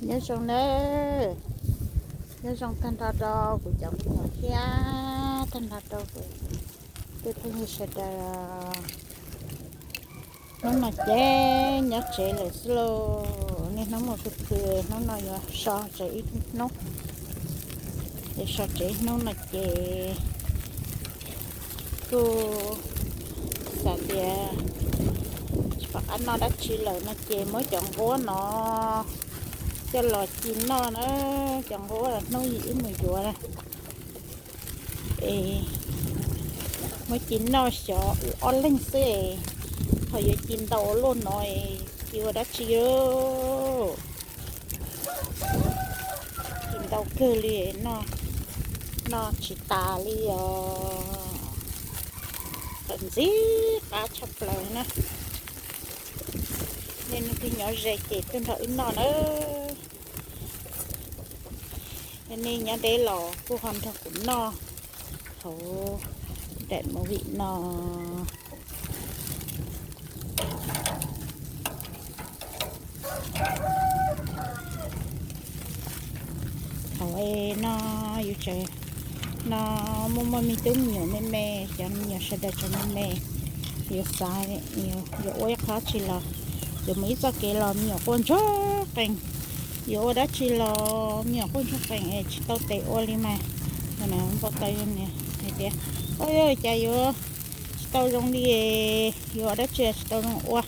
Nyob zoo nawb, nyob zoo tag nrho rau kuv cov me nyuam thiab tag nrho rau kuv tej phooj ywg sawv daws. Hnub no ces nyob tsev lawm xwb lauj, niaj hnub mus khw khw, hnub no yuav so tsev ib hnub. Es so tsev ib hnub no ces kuj xav tias tsis pom qab noj dab tsi lawm no ces muab cov nquab no coj los ci noj na. Cov nquab los hnub yim wb mus yuav na. Es muab ci noj xyov wb ob leeg xwb es ho yuav ci ntau ua luaj no es ci ua dab tsi lauj? Ci ntau kawg li, noj tsis tas li os. Tawm ntxim qab tshaj plaws na. Nej leej twg nyob ze ces tuaj nrog wb noj nawb. Nej nyob deb los kuj ho nrog kuv noj hauv daim movie no. Thaum no yus tseem no muaj muaj me tub me nyuam me me, cov me nyuam sawv daws tseem me me, yuav xav yuav ua ib qho tsi los yuav mus ib txoj kev los me nyuam quaj ntsuag qees. Yuav ua dab tsi los me nyuam quaj ntsuag qees es tsis tau tes ua li mas. Npau taws hais tias, ua cas yuav tsis tau zoo li, yuav ua dab tsi tsis tau zoo ua,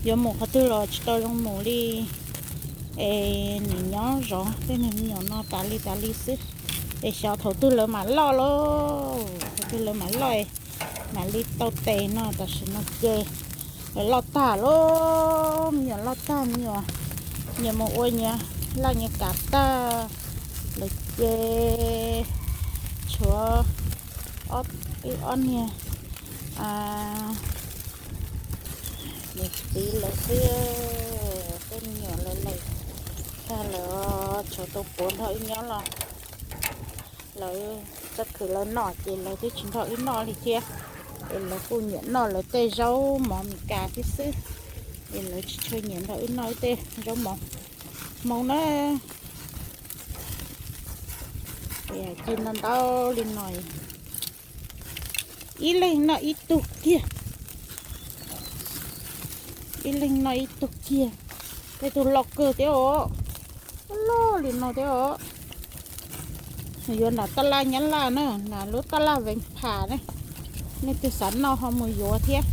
yuav mus qhov twg los tsis tau zoo mus li. Es nim nyob zov tej niag me nyuam no tas li tas li xwb, es xyov thaum twg lawv mam loj lauj, thaum twg lawv mam loj mam li tau tes no. Tam sim no ces lawv loj tag lauj, me nyuam loj tag, me nyuam nyias mus ua nyias laj nyias kam tag lawm ces tshuav ib ob niag niam txiv lawv xwb, tej me nyuam lawv lawm tag lawm, tshuav tus puav nrog wb nyob los lawv txoj khwv lawv noj ces lawv twb tsis nrog wb noj li thiab. Es lawv kuj nyiam noj lawv tej zaub mov Meskas thiab xwb, es lawv tsis tshua nyiam nrog wb noj wb tej zaub mov Hmoob na. Ces ntau ntau li no, ib leeg noj ib tug kiag, ib leeg noj ib tug kiag. Tej tug loj kawg thiab os, loj li no thiab os. Yuav nram tab laj Nyab Laj na, nram lub tab laj Vees Phas na. Nej twg xav noj ho mus yuav thiab.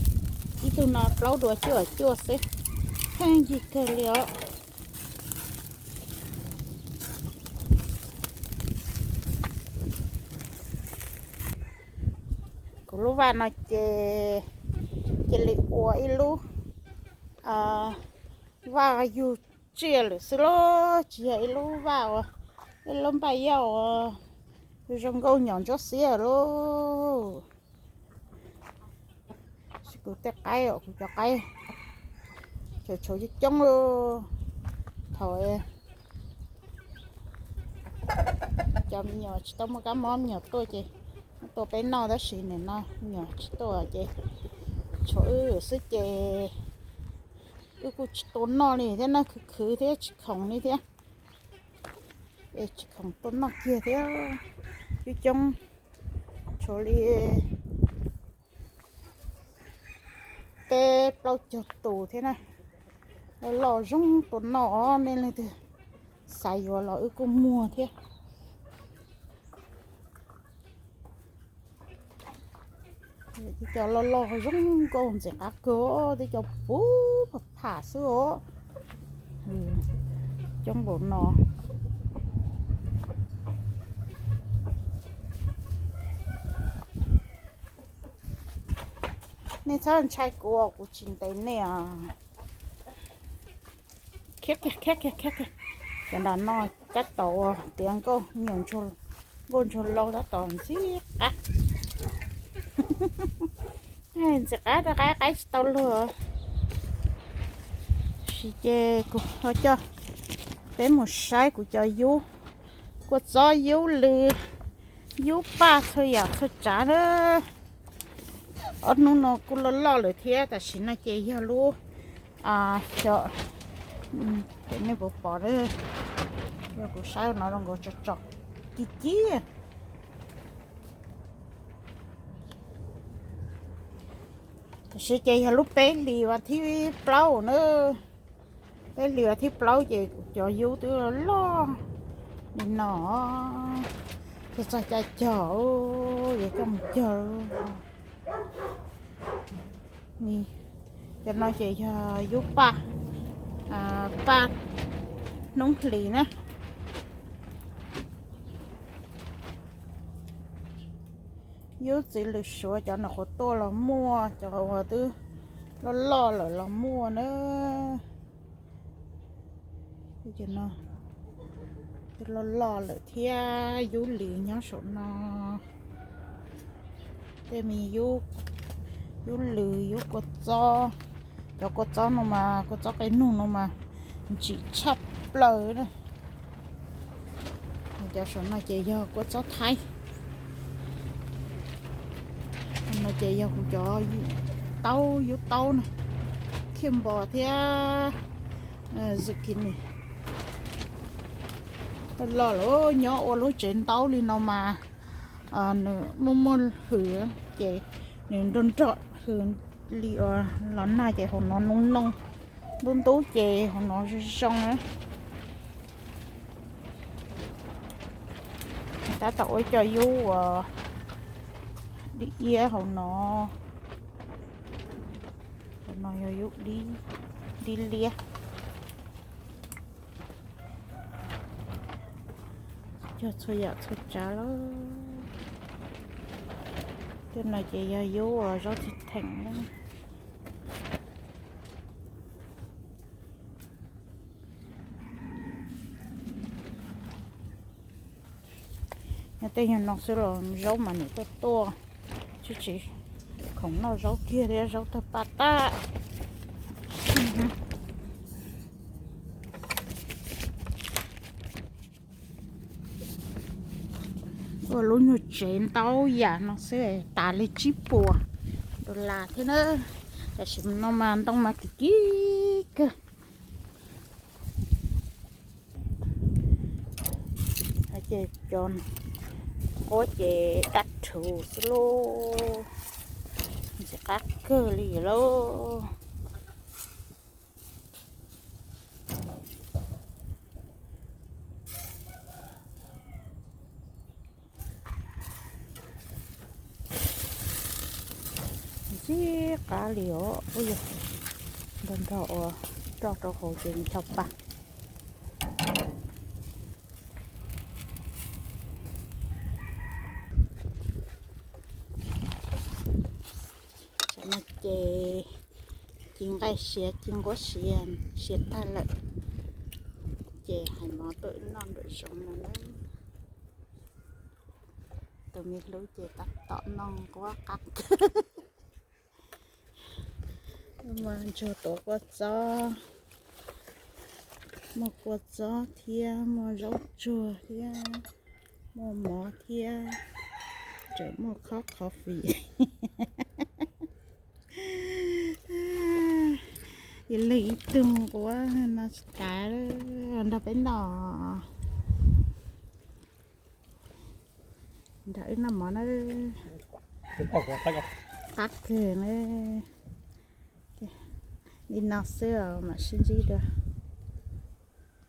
Ib tug no plaub duas cuaj cuaj xwb, pheej yig kawg li os. Kuv lub vaj no ces cia li ua ib lub vaj yug tsiaj lawm xwb lauj, tsis yog ib lub vaj uas, ib lub npaj yaj uas zoo nkauj nyom ntsuab xiab lauj. Kuv tej qaib, kuv cov qaib tseem tshuav coob coob li. Thaum cov me nyuam tsis tau muaj kab mob, me nyuam tuaj ces muab tua peb noj, tab sis nim no me nyuam tsis tuaj ces tshuav wb xwb ces wb kuj tsis tua noj li thiab, noj khwv khwv thiab tsis khoom li thiab. Es tsis khoom tua noj kiag thiab, coob coob, tshuav li peb plaub caug tus thiab na. Loj zoo tua noj os, nej leej twg xav yuav los wb kuj muag thiab. Tej cov loj loj zoo nkauj ntxim qab kawg, tej cov puv pham pham xwb os. Coob npaum no. Nej txhob ntshai kuv, kuv tsis ntes nej os. Khiav kiag, khiav kiag, khiav kiag. Cov nram no tab tom ua tiav nkauj, me nyuam nkauj ntsuag lau tab tom ntxim qab. Ntxim qab rau qaib, qaib tsis tau luag. Tab sis ces kuv ho coj peb mus saib kuv cov yub, kua txob, yub lw, yub paj, txhua yam txhua tsav na. Ob hnub no kuj loj loj lawm thiab, tam sim no ces yog lub xyoo Ces nej puas pom, yog kuv saib no zoo nkaus tsom tsom kiv kiv. Tiam sis ces yog lub peb hlis vas thib plaub na, peb hlis vas thib plaub ces kuv cov yub twb loj li no, ces txog caij cog, yuav coj mus cog. Cov no ces yog yub paj, paj hnub hlis na. Yub txiv lws suav cov nyuam qhuav tuaj los muaj, cov uas twb loj loj lawm los muaj na. Twb loj loj lawm thiab, yub lws nyob saum no. Tej me yub, yub lws, yub kua txob. Cov kua txob no mas, kua txob qe nug no mas ntsim tshaj plaws na. Cov saum no ces yog kua txob thaib. No ces yog kuv cov taub, yub taub na, cucumber thiab zucchini. Loj lawm, nyob ua lub tsev ntaub li no mas nws muaj muaj hws, ces nws nrog nrog hws li uas los nag ces hauv no noo noo, ntub ntub ces hauv no zoo zoo. Tab tom ua cov yub uas dib iab hauv no. Hauv no yog yub dib liab. Cog txhua yam txhua tsav lawm. Tej no ces yog yub uas zaub txhwb theem na. Nyob tej nyuag no xwb los zaub mas nws tuaj tuaj, tsis tsis khoom noj zaub kiag thiab, zaub tawg paj tag. Ua lub nyuag tsev ntaub yam no xwb tas li tsib puas dollar thiab na. Tam sim no mas ntoo mas kim kim kawg. Ces cov quab ces dab rhuv xwb lauj, ntxim qab kawg li lauj. Ntxim qab li os, nrog nrog uas roj rau hauv ces ncho pa. Tam no ces ci nqaij siav ci nquab siav siav tag lawm, ces hais mov tuaj noj nram zoov no na. Tus me hlub ces tab tom noj nquab qab kawg. Mas ntsuag tuav kua txob, muaj kua txob thiab muaj zaub tsuag thiab muaj mov thiab, tseem muaj khob coffee. Ib leeg ib tug nquab no tsis tas, nrog peb noj. Nrog wb noj mov na. Qab kawg na. Li no xwb os, mam sib ntsib dua.